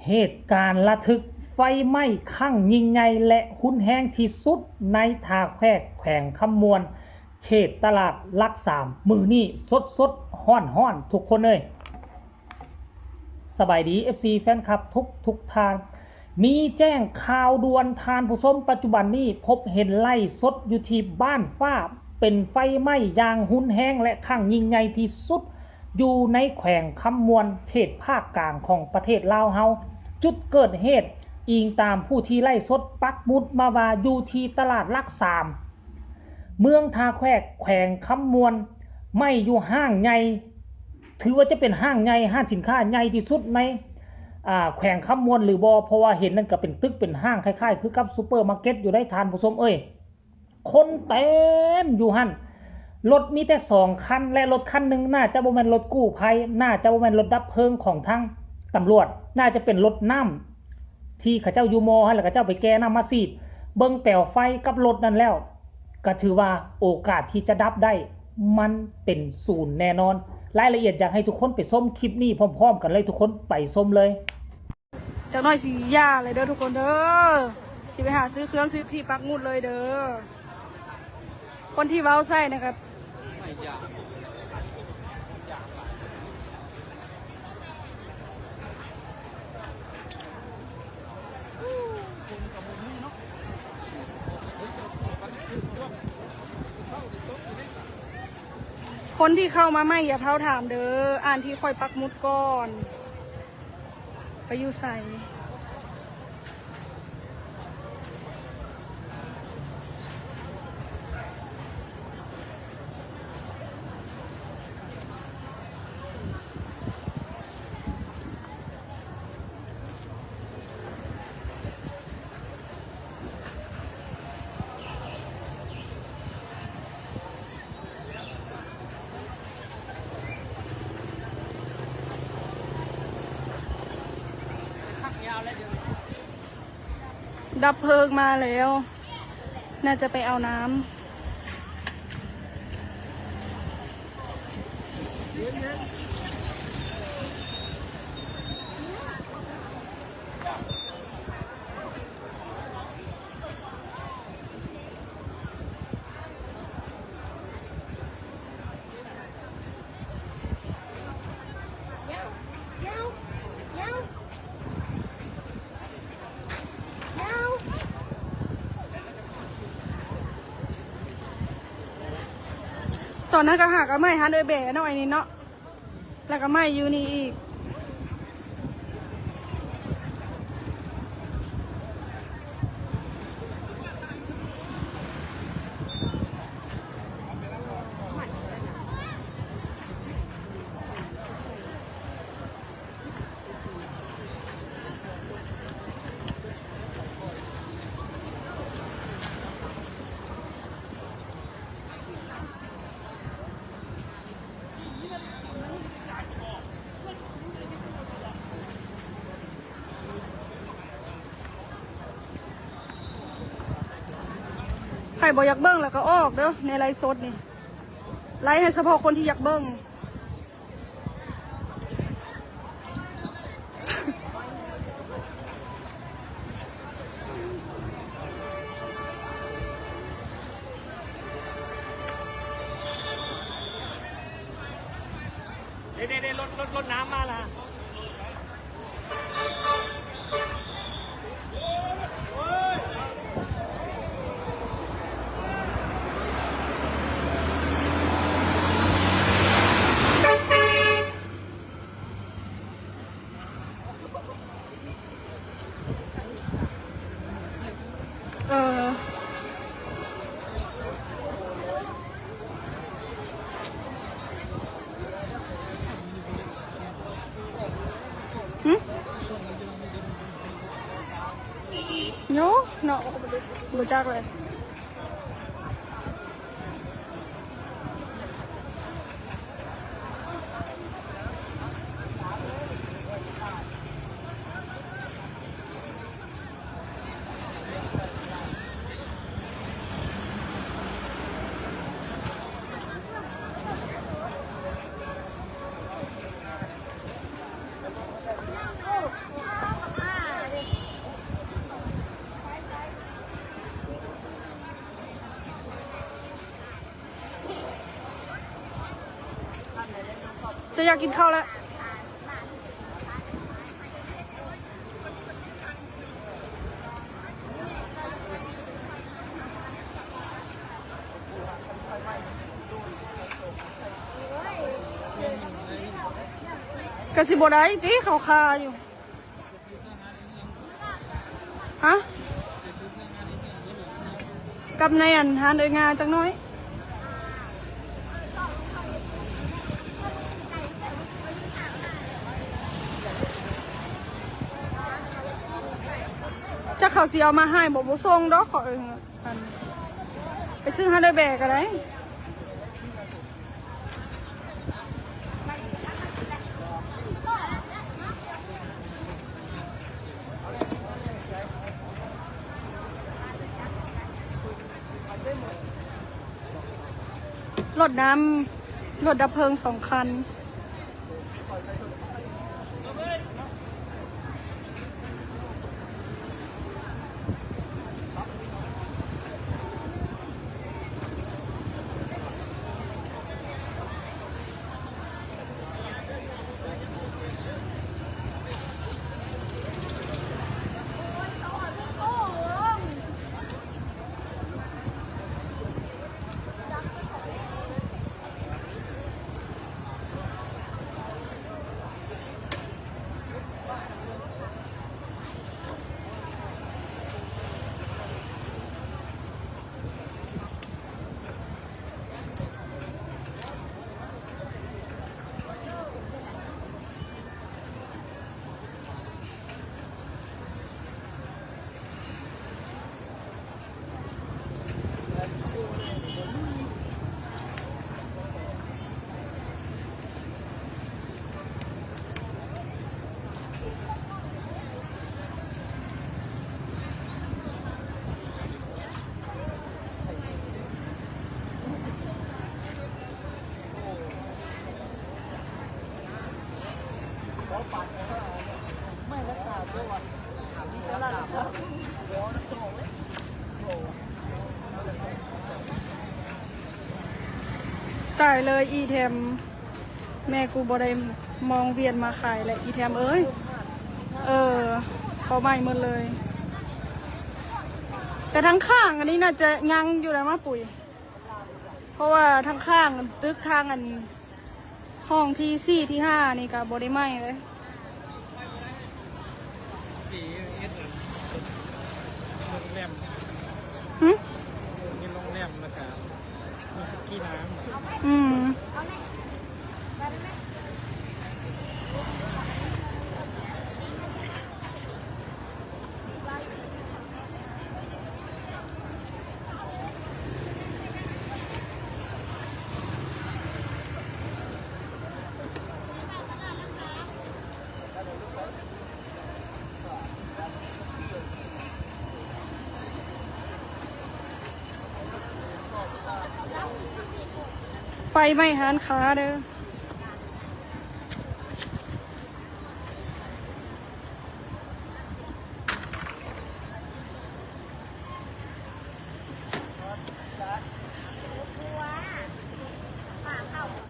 ເຫດການລະທຶກໄຟໄໝ້ຄັ້ງຍິ່ງໃຫຍ່ ແລະ ຮຸນແຮງທີ່ສຸດໃນທ່າແຂກ ແຂວງຄຳມ່ວນ ເຂດຕະຫຼາດຫຼັກສາມ ມື້ນີ້ສົດໆ ຮ້ອນໆ ທຸກຄົນເອີຍ. ສະບາຍດີ ເອັຟຊີ ແຟນຄລັບທຸກໆທ່ານ. ມີແຈ້ງຂ່າວດ່ວນທ່ານຜູ້ຊົມ, ປັດຈຸບັນນີ້ພົບເຫັນໄລຟ໌ສົດຢູ່ທີ່ບ້ານຟ້າ ເປັນໄຟໄໝ້ຢ່າງຮຸນແຮງ ແລະ ຄັ້ງຍິ່ງໃຫຍ່ທີ່ສຸດ ຢູ່ໃນແຂວງຄຳມ່ວນ ເຂດພາກກາງຂອງປະເທດລາວເຮົາ. ຈຸດເກີດເຫດ, ອີງຕາມຜູ້ທີ່ໄລຟ໌ສົດປັກໝຸດມາວ່າ ຢູ່ທີ່ຕະຫຼາດຫຼັກສາມ ເມືອງທ່າແຂກ ແຂວງຄຳມ່ວນ, ໄໝ້ຢູ່ຫ້າງໃຫຍ່, ຖືວ່າຈະເປັນຫ້າງໃຫຍ່, ຮ້ານສິນຄ້າໃຫຍ່ທີ່ສຸດໃນ ອາ ແຂວງຄຳມ່ວນຫຼືບໍ່? ເພາະວ່າເຫັນນັ້ນກໍເປັນຕຶກເປັນຫ້າງ ຄ້າຍໆຄືກັບຊຸບເປີມາເກັດຢູ່ໄດ໋ທ່ານຜູ້ຊົມເອີຍ. ຄົນເຕັມຢູ່ຫັ້ນ, ລົດມີແຕ່ສອງຄັນ ແລະ ລົດຄັນໜຶ່ງໜ້າຈະບໍ່ແມ່ນລົດກູ້ໄພ, ໜ້າຈະບໍ່ແມ່ນລົດດັບເພີງຂອງທາງຕຳຫຼວດ, ໜ້າຈະເປັນລົດນ້ຳທີ່ເຂົາເຈົ້າຢູ່ມໍຫັ້ນ ແລ້ວເຂົາເຈົ້າໄປແກ່ນ້ຳມາສີດ. ເບິ່ງແປວໄຟກັບລົດນັ້ນແລ້ວ ກໍຖືວ່າໂອກາດທີ່ຈະດັບໄດ້ມັນເປັນສູນແນ່ນອນ. ລາຍລະອຽດຢາກໃຫ້ທຸກຄົນໄປຊົມຄລິບນີ້ພ້ອມໆກັນເລີຍ, ທຸກຄົນໄປຊົມເລີຍ. ຈັກໜ້ອຍຊິຢ່າເລີຍເດີທຸກຄົນເດີ, ຊິໄປຫາຊື້ເຄື່ອງ ຊື້ທີ່ປັກໝຸດເລີຍເດີ. ຄົນທີ່ເວົ້າໃສ່ນະຄັບ ຄົນທີ່ເຂົ້າມາໃໝ່ຢ່າເພົາຖາມເດີ, ອ່ານທີ່ຂ້ອຍປັກໝຸດກ່ອນ. ໄປຢູ່ໃສ? ດັບເພີງມາແລ້ວ, ໜ້າຈະໄປເອົານ້ຳ. ຕອນນັ້ນກໍຫາກໍໄໝ້ຫັ້ນເອີຍ ແບເນາະ ໄອ້ນີ້ເນາະ. ແລ້ວກໍໄໝ້ຢູ່ນີ້ອີກ. ໃຜບໍ່ຢາກເບິ່ງແລ້ວກໍອອກເດີ້ ໃນໄລຟ໌ສົດນີ້. ໄລຟ໌ໃຫ້ສະເພາະຄົນທີ່ຢາກເບິ່ງ. ເດ້ໆໆ ລົດ ລົດ ລົດນ້ຳມາລະ. ເອີ ຫຶ ໂຍ ເນາະ ບໍ່ຈັກເລີຍ. ໂອ້ ຢາກກິນເຂົ້າແລ້ວ. ກະຊິບໍ່ໄດ້ຕິ ເຂົາຄາຢູ່. ຮະ? ກັບໃນອັນຮ້ານເອື້ອຍງ່າຈັກໜ້ອຍ. ຈັກເຂົາຊິເອົາມາໃຫ້ບໍ່ ບໍ່ສົ່ງດອກ ເຂົາເອີ້ນ ອັນ ໄປຊື້ຮ້ານເອື້ອຍແບກກໍໄດ້. ລົດນ້ຳ ລົດດັບເພີງສອງຄັນ. ຕາຍເລີຍອີແທມ ແມ່ກູບໍ່ໄດ້ມອງວຽນມາຂາຍແຫຼະ ອີແທມເອີຍ. ເອີ ເຂົ້າໃໝ່ໝົດເລີຍ ແຕ່ທາງຂ້າງອັນນີ້ໜ້າຈະຍັງຢູ່ແຫຼະມາປຸ້ຍ ເພາະວ່າທາງຂ້າງຕຶກທາງອັນ ຫ້ອງທີສີ່ທີຫ້ານີ້ກະບໍ່ໄດ້ໃໝ່ເລີຍ. ໂຮງແຮມ ຫຶ? ມີໂຮງແຮມ ແລ້ວກະມີສະກີນ້ຳ. ອືມ. ໄຟໄໝ້ຮ້ານຄ້າເດີ້.